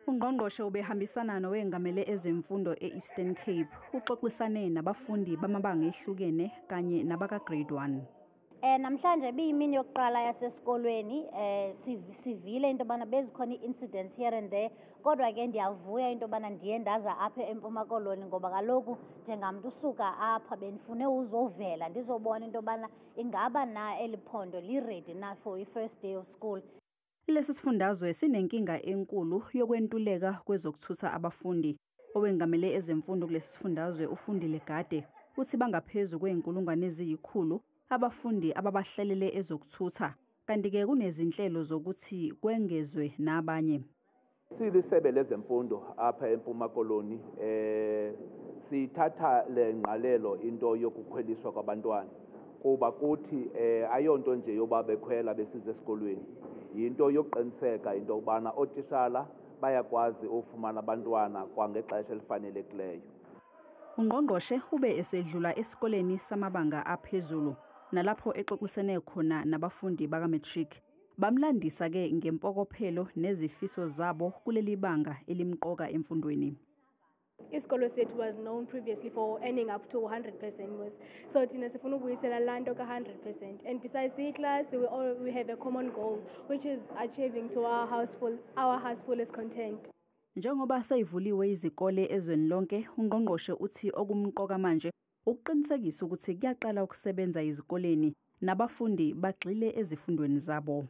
Ungqongqoshe ubehambisana nowengamele ezemfundo e-Eastern Cape, uxoxisane nabafundi bamabanga ehlukene kanye nabaka-Grade 1. Namhlanje biyimini yokuqala yasesikolweni. Sivile into yobana bezikhona ii-incidents here and there, kodwa ke ndiyavuya into yobana ndiye ndaza apha eMpuma Koloni, ngoba kaloku njengamntu usuka apha bendifune uzovela ndizobona into yobana ingaba na eli phondo li-ready na for i-first day of school. Lesi sifundazwe sinenkinga enkulu yokwentuleka kwezokuthutha abafundi. Owengamele ezemfundo kulesi sifundazwe, uFundile Gade, uthi bangaphezu kwe-100,000 abafundi ababahlelele ezokuthutha, kanti-ke kunezinhlelo zokuthi kwengezwe nabanye. Silisebe lezemfundo apha eMpuma Koloni sithatha le ngqalelo into yokukhweliswa kwabantwana, kuba kuthi ayonto nje yoba bekhwela besiza esikolweni, yinto yokuqiniseka into yokubana ootishala bayakwazi ufumana abantwana kwangexesha elifanelekileyo. Ungqongqoshe ube esedlula esikoleni samabanga aphezulu, nalapho exoxisene khona nabafundi baka-matric. Bamlandisa-ke ngempokophelo nezifiso zabo kuleli banga elimqoka emfundweni. Isikolo sethu was known previously for earning up to 100% was. So thina sifuna ukubuyisela laa nto ka-100%. And besides class, we have a common goal, which is achieving to our house fullest content. Njengoba seyivuliwe izikole ezweni lonke, ungqongqoshe uthi okumqoka manje ukuqinisekisa ukuthi kuyaqala ukusebenza ezikoleni nabafundi bagxile ezifundweni zabo.